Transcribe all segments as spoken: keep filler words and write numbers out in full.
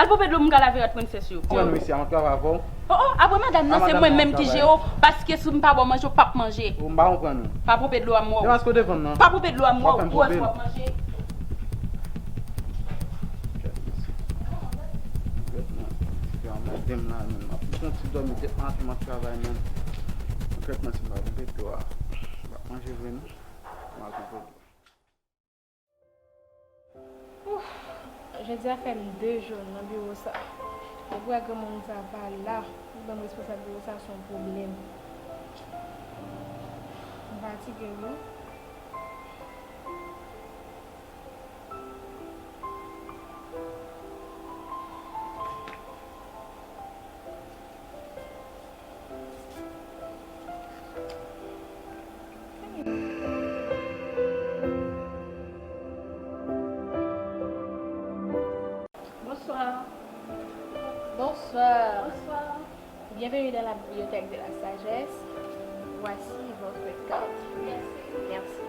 Al ponpe dlo m ka lave rad prensès yo. Konprann wi, si a mwen travay avè w. Oh, oh, apre madanm nan, se mwen menm ki jere w, paske si m pa ba w manje, w p ap manje. Ou m pa konprann ou. Pa ponpe dlo a m wè w. Demaske w te vann nan. Pa ponpe dlo a m wè w. W ap fè m ponpe l. Kèt, mesye. Kèt, non. Yo anmède m la, menm. M ap fon ti dòmi tèt mwen atè m ap travay, menm. Kèt, mwen, si m pa ponpe dlo a, m p ap manje vre, non. M al ponpe dlo. Ouf, jodi a fè m de jou nan biwo sa. Depi w wè granmoun sa pa la, ou menm responsab biwo sa, se yon pwoblèm. M fatige wi. Bonsoir. Bonsoir. Bonsoir. Bienvenue dans la bibliothèque de la sagesse. Voici votre carte. Merci. Merci.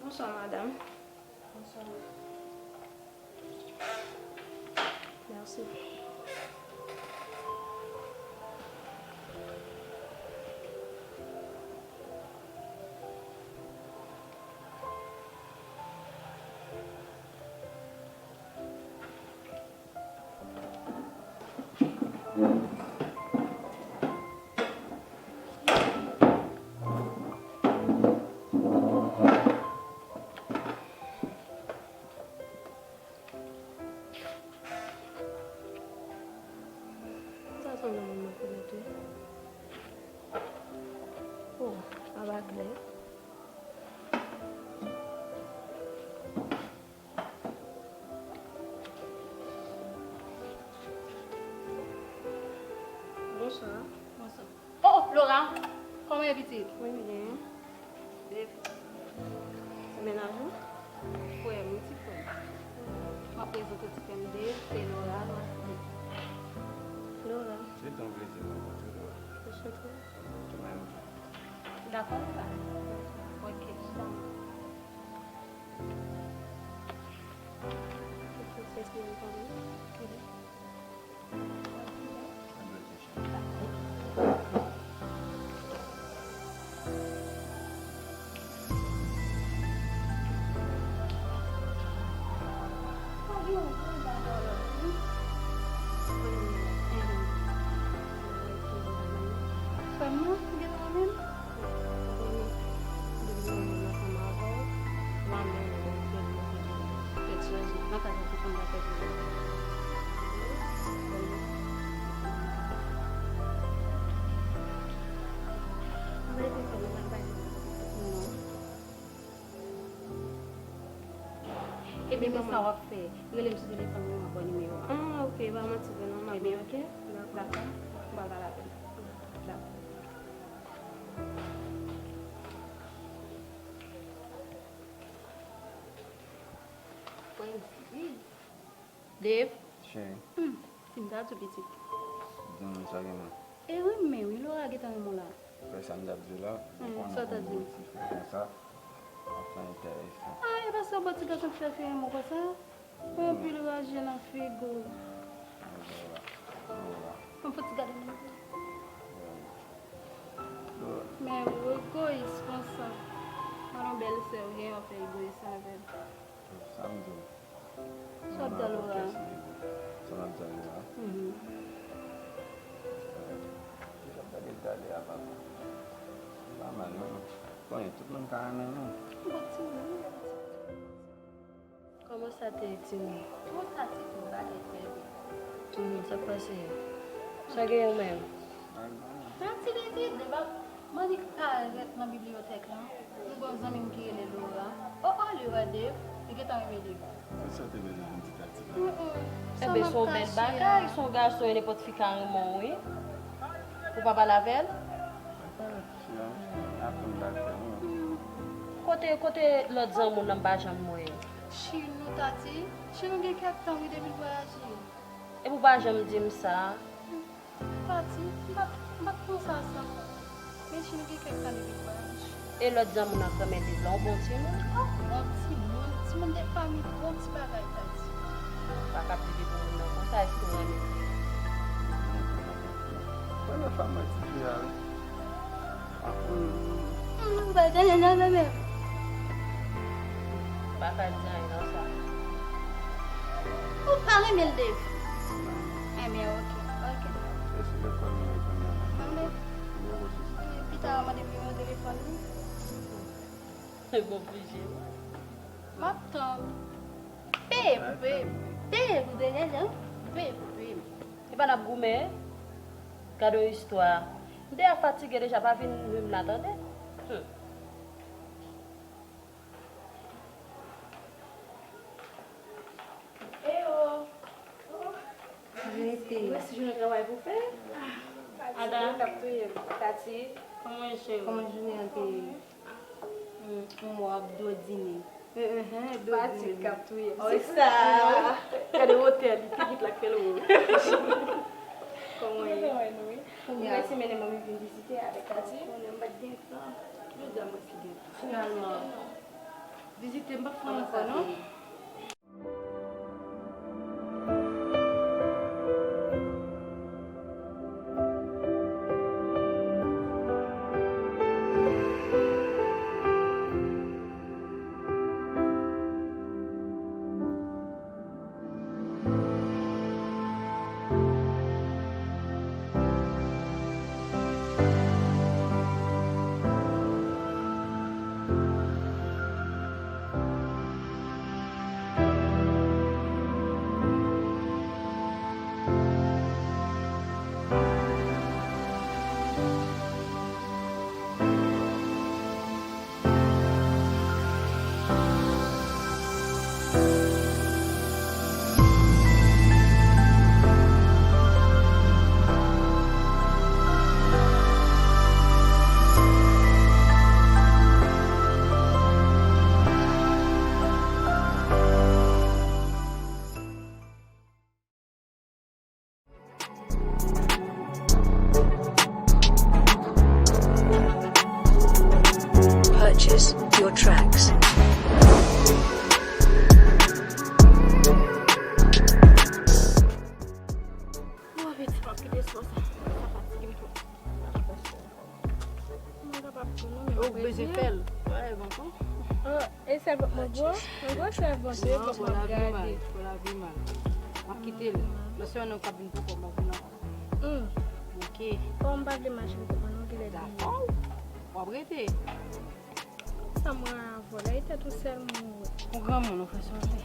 Bonsoir, madame. Bonsoir. Merci. Sa sanble moun mwen konèt wi. Oh, a pa klè. Bonswa. Bonswa. Oh, oh, Laura, kòman ye pitit? Mwen byen. Dave, se mennaj ou? Frè m, ti frè m. M ap prezante w ti frè m Dave, se Laura, Laura se Dave. Laura. Se yon plezi rankontre w, Laura. Anchante. Ou menm tou. Dakò, Laura. Ok, chita. Frè m nan, ou genlè renmen l? Depi m ansanm avè w, m ap tèt chaje. Nan kay la, se fanm la tèt chaje. Non. Ebyen, men sa w ap fè. Rele m sou telefòn mwen, m ap ba w nimewo a. Ah, ok, pa manti vre non, m ap. Ebyen, ok. Dakò. Dakò. M pral pale avè l. Dakò. Dave. Cheri. Hmm, si m ta di w pitit. Di m sa gen mwen. E renmen wi, Laura gentan renmen w la. Fè sa m t ap di w la, ou konnen pou m bon ti frè konsa, ap fè enteresan. Ah, e paske w bon ti gason k fè fi renmen w konsa? Ou anpil raje nan figi w. Laura, Laura. Mwen fò ti gade m. Laura. Men ou egoyis konsa. Mwen yon bèl sè w gen, w ap fè egoyis avè m. Sa m di w. Sa w ap di a Laura? Sa m ap di a Laura? Mhm. Mwen pa renmen non. Bon, timoun. Kòman sa te ye, timoun? Tout sa se tout bagay trè byen. Hmm, sa k pase? Sa gen ou menm? Nan ti leti, devan mwen li parèt nan bibliyotèk lan, m gon zanmi m ki rele Laura. O, o, Laura, Dave, li gentan renmen Dave. Mwen soti bezwen vin di Tati la. Mm-mm. Enben, se yon bèl bagay, se yon gason e nenpòt fi ka renmen w, wi. Ou pa pale avè l? Mwen pale ak fi a, aprann bagay mwen. Kote, kote lòt zanmi w nan m pa janm wè yo? Chinou, Tati, Chinou gen kèk tan wi depi l vwayaje. Epi w pa janm di m sa. Tati, m pa, m pa t panse a sa. Men Chinou gen kèk tan depi l vwayaje. E lòt zanmi w nan granmè Dave la, yon bon timoun? Oh, bon timoun, timoun de fanmi, bon ti bagay, Tati. Pa ka plede pou moun nan konsa, èske w renmen l? Mwen nan fanm mwen ti fi a wi. Hmm, m pa t renmen l menm. Pa ka di anyen nan sa. Ou pa renmen l, Dave? Enben, ok, ok. E se lekòl mwen retourne la. Mande. Mwen resous. Pita, w a mande m nimewo telefòn li. Bon, oblije, wi. M ap tann. Peye pou peye. Peye pou peye, jan. Peye pou peye. Epa n ap goumen. Gade yon istwa. M deja fatige deja, pa vin nwi m la, tande. Hmm. Eyo! Rete. Mwen si jounen travay pou fè. Ada. K ap touye m. Tati. Kòman cheri? Kòman jounen an te ye? Yon mwa ap dodine. Fatig k ap touye m. Se sa. Gade wotè li, pitit la k fè l wo. Kòman ye? Mèsi mennen mwen vin vizite avèk Tati. Konnen m pa t gen tan. Jodi a mwen si gen tan. Finalman. Vizite m pa fè ankò non. Purchase your tracks. Mwen piti pa kite sò sa. Sa fatige m twòp. Mwen kapab tou non, men Ou bezwen fè l. Wè, bon, bon. E sèl pot mwen gwo? Mwen gwo sèl pot, se pot mwen ap gade. Pou lavi mal. M ap kite l. Lòt semèn nan m k ap vin pou kò m ap vin ankò. Hmm. Ok. Kòm m pa vle mache pou kò mwen non, genlè di. Dakò. W ap rete. Sa mwen avò la, e tèt ou sèl mwen wè. Ou granmoun, ou fè sa w vle.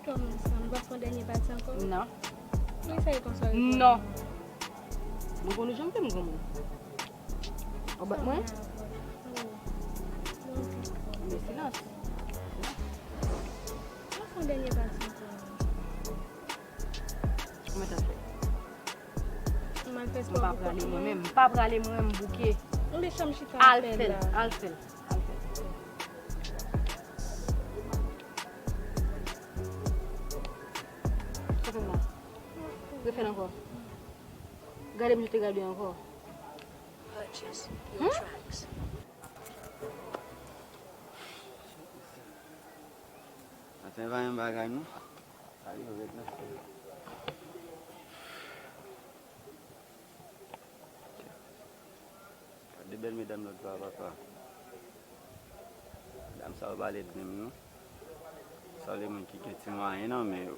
Kòman sa? M pa fè yon dènye pati ankò? Non. Mwen sa e konsa w reponn Non. mwen. Mwen konn ou janm fè m granmoun. W ap bat mwen? Mwen silans. Silans. Mwen fè yon dènye pati ankò. Kòman t ap fè? M al fè M spò pa pou prale kont mwen mwen. Menm, m pa prale mwen menm bouke. M bezwen chanm chita Al apèl fè l, la. Al fè l, al fè l. Sa fè m la. Refè l ankò. Gade m jan te gade ankò. Purchase your tracks. Maten pa yon bagay non. Sa rive ret nan. Gade bèl medam lòt bò a papa. Medam sa yo pa lèd menm non. Sa le moun ki gen ti mwayen nan men yo.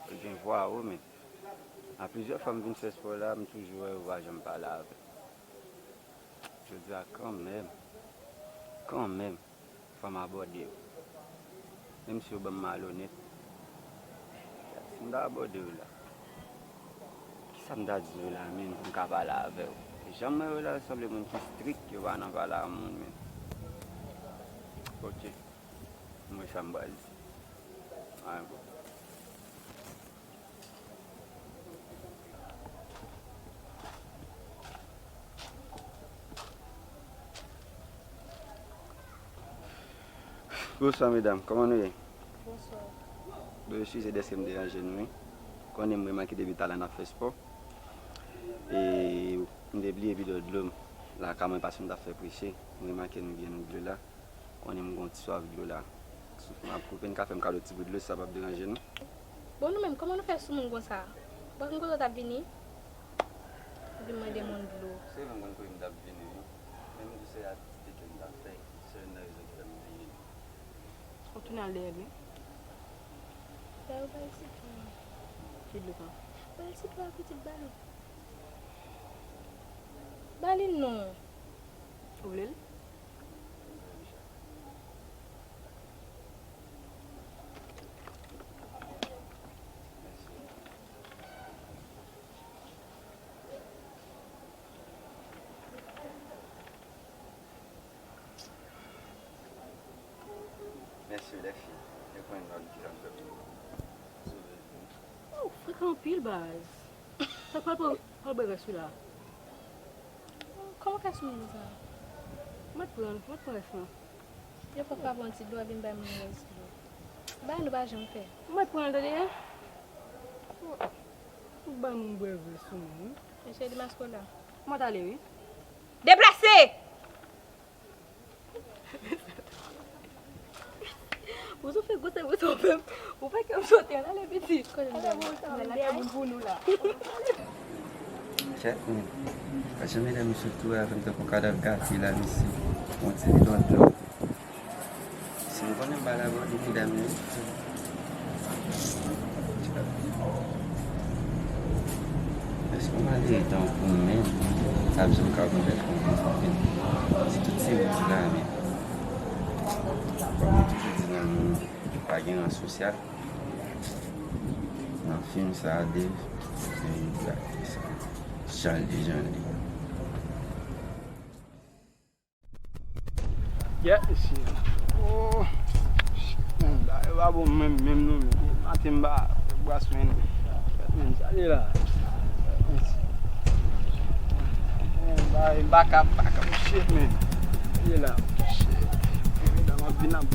Yo gen vwa wo men. A plizyè fwa m vin fè spò la, m toujou wè yo pa janm pale avè m. Jodi a kanmenm. Kanmenm, fò m abòde w. Menm si w ban m malonèt, si m ta abòde w la, kisa m ta di w la menm pou m ka pale avè w? Jan m wè w la, w sanble moun ki strik, yo pa nan pale a moun menm. Ok. M wè sa m pral di. Anyen pou. Bonswa medam, kòman nou ye? Bonswa. Bon, eskize dèske m deranje nou, wi. Konnen m remake depi talè n ap fè spò. E m te bliye bidon dlo m lakay mwen paske m t ap fè preche. M remake nou gen dlo la. Konnen m gon ti swaf dlo la. Souf mwen ap koupe, n ka fè m kado ti bout dlo si sa p ap deranje nou. Bon, nou menm, kòman nou fè sou moun konsa? Ou pa konn kote w t ap vini? Ou vin mande moun dlo. Se vre m konn kote m t ap vini, wi. Men m di se aktè ke m t ap fè. Se youn nan rezon ki fè m bliye. Ou tounen al dèyè l, wi. Dèyè w ba l ti dlo. Ki dlo sa? Ba l ti dlo a, pitit, ba l. Ba li non. Ou vle l? Mèsi, lèfi. Yo pran nòt ki jan fè pou sove vi. Oh, frekan anpil, baz. Sa pral pran, pral bwè rès ou la. Kòman fè sou moun sa? Mwen pran, mwen pran rès lan. Yo poko ap yon ti dlo, epi m bay moun rès dlo. Bagay nou pa janm fè. Mwen pran, tande, hein? Ou bay moun bwè rès sou moun, wi. Mesye Dimas Kola. Mwen t ale, wi. Deplase! Ou sou fè gwo sèvo sa w fè m. Ou fè kè m sote, ale piti. Kote m ale, bon, sa, m ale dèyè moun pou nou la. Kèt, men. Paske medam yo sou tou avè m tankou kadav gate la, mesye. Yon ti bidon dlo. Si m konnen m pa la pou di medam yo. Èske w malere tankou m menm? Sa vle di m ka konn fè konfyans anpil. Si tout se ou ki la men. Kòm yo toujou di nan nou pa gen ran sosyal. Nan fim sa a, Dave, se yon black sa. Jan l ye, jan l ye. Yeah, isi. Oh, shit, man, bagay yo pa bon menm, menm non, men. Maten m pa bwaswen. Man, sa li la. Man, bagay, back up, back up, shit, man. Li la. Shit. Medam ap vin ap